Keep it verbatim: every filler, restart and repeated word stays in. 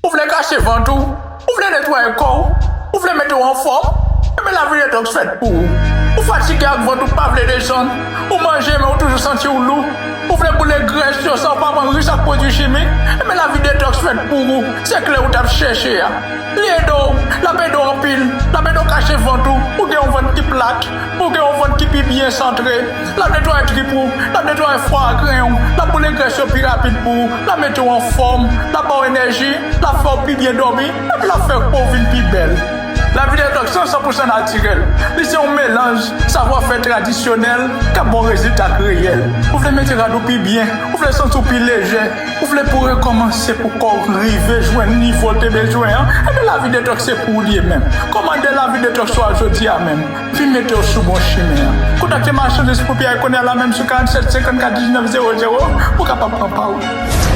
Ou vle kache vant ou? Ou vle netwaye kò w? Ou vle mete w anfòm? Enben, lavi detoks fèt pou ou. Ou fatige ak vant ou pa vle desann. Ou manje, men ou toujou santi w lou. Ou vle boule grès yo san w pa pran ris ak pwodui chimik? Enben, lavi detoks fèt pou ou. Se kle ou t ap chèche a. Li ede w, l ap ede w anpil, l ap ede w kache vant ou, ou gen yon vant ki plat, ou gen yon vant ki pi byen santre, l ap netwaye trip ou, l ap netwaye fwa a grenn ou, l ap boule grès yo pi rapid pou ou, l ap mete w anfòm, l ap ba w enèji, l ap fè w pi byen dòmi, epi l ap fè po w vin pi bèl. Lavi detoks lan san pou san natirèl. Li se yon melanj savwafè tradisyonèl k ap ba w rezilta k reyèl. Ou vle mete rad ou pi byen, ou vle santi w pi lejè, ou vle pou w rekòmanse pou kò w rive jwenn nivo l te bezwen an, enben lavi detoks se pou ou li ye menm. Kòmande lavi detoks ou a jodi a menm. Vin mete w sou bon chimen an. Kontakte Marchandise Poupyay kounye a la menm sou karant sèt senkant kat diznèf zewo zewo pou w kapab pran pa w.